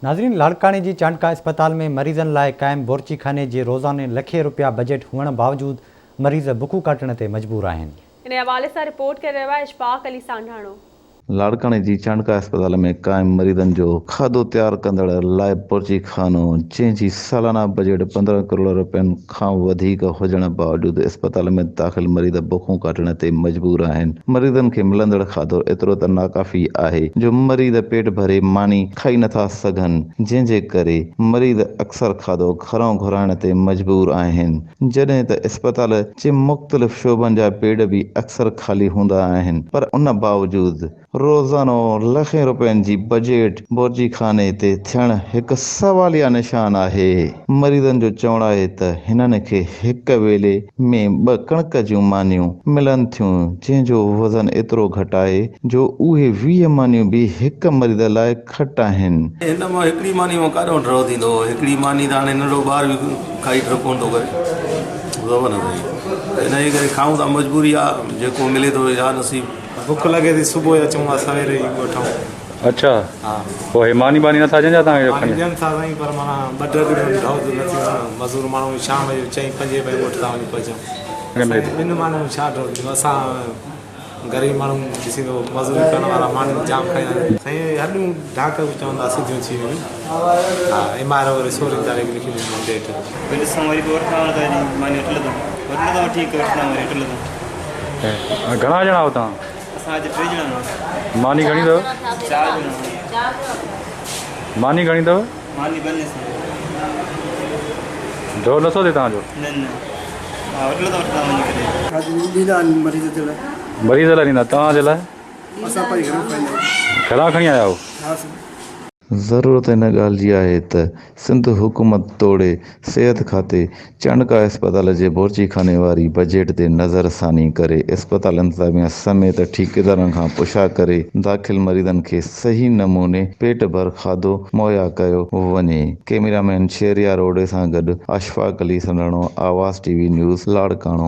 ناظرين لاڙڪاڻي جي چانڊڪا اسپتال ۾ مريضن لاء قائم بورچي خاني جي روزاني لکين روپيا بجيٽ هئڻ باوجود مريض بکون ڪاٽڻ تي مجبور آهن. ان حوالي سان رپورٽ ڪري رهيو آهي اشفاق علي سانڍاڻو. لاڙڪاڻي جي چانڊڪا اسپتال ۾ قائم مريضن جو کاڌو تيار ڪندڙ لاء بورچي خانو جنهن جي سالانه بجيٽ 15 ڪروڙ روپين کان وڌيڪ هجڻ باوجود اسپتال ۾ داخل مريض بکون ڪاٽڻ تي مجبور آهن. مريضن کي ملندڙ کاڌو ايترو ته ناڪافي آهي جو مريض پيٽ ڀري ماني کائي نٿا سگهن جنهن جي ڪري مريض اڪثر کاڌو گهران گهرائڻ تي مجبور آهن جڏهن ته اسپتال جي مختلف شعبن جا بيڊ به اڪثر خالي هوندا آهن پر ان باوجود روزانو لکين روپين جي بجيٽ بورچي خاني تي ٿيڻ هڪ سواليه نشان آهي. مريضن جو چوڻ آهي ته هنن کي هڪ ويلي ۾ ٻه ڪڻڪ جون مانيون ملن ٿيون جنهن جو وزن ايترو گهٽ آهي جو اهي 20 مانيون به هڪ مريض لاء گهٽ آهن. هن مان هڪڙي ماني مان ڪاڏانهن ڍؤ ٿيندو؟ هڪڙي ماني ته هاڻي ننڍڙو ٻار به کائي ڍؤ ڪونه ٿو ڪري. خبر نه پئي. ان جي ڪري کائون ٿا مجبوري آ جيڪو ملي ٿو يا نصيب. بک لڳي ٿي صبح جو اچون ٿا سويري ئي ڳوٺئون. اڇا پوء هي ماني ٻاني نٿا ڏين ڇا توهان کي جو ماني ڏين ٿا سائين پر معنيٰ ٻه ڍڳ ڏين ڍؤ ته نه ٿيندو نه مزور ماڻهو شام جو چئين پنجين بجي ڳوٺ تان وڃي پهچون سائين ٻن مانين ۾ ڇا ڍؤ ٿيندو اسان غريب ماڻهو ڏسين ٿو مزوري ڪرڻ وارا ماڻهو جام کائيندا آهن. سائين اهي هڏيون ڍاڪ به چوندا سڌيون ٿي ويون ها ايم آر وري سورهين تاريخ لکي ڏني ڊيٽ. وري ڏسون وري پوء وٺندا ته ماني وٺي لڌم وٺي لڌم ٺيڪ وٺندا وري وٺي لڌم. گهڻا ڄڻا آهيو توهان؟ اسان اڄ ٽي ڄڻا آهيون. ماني گهڻي اٿو؟ چار ڄڻا. ماني گهڻي اٿو؟ ماني ٻن سان. ڍؤ نٿو ٿئي توهان جو؟ نه نه. ها وٺي لڌم وٺندا وڃي ڪري. کاڌو ڏيندا آهن مريض جي لاء. مريض لاء ڏيندا توهان جي لاء؟ اسان پنهنجي گهران کائيندا آهيون. گهران کڻي آيا آهيو؟ ها سائين. ضرورت ان ڳالهه جي آهي ته سنڌ حڪومت توڙي صحت کاتي چانڊڪا اسپتال جي بورچي خاني واري بجيٽ تي نظر ثاني ڪري اسپتال انتظاميا سميت ٺيڪيدارن کان پڇا ڪري داخل مريضن کي صحيح نموني پيٽ ڀر کاڌو مهيا ڪيو وڃي. ڪئميرا مين شهريار اوڍي سان گڏ Ashfaq Ali Sandhano, Awaz T V news, Larkana.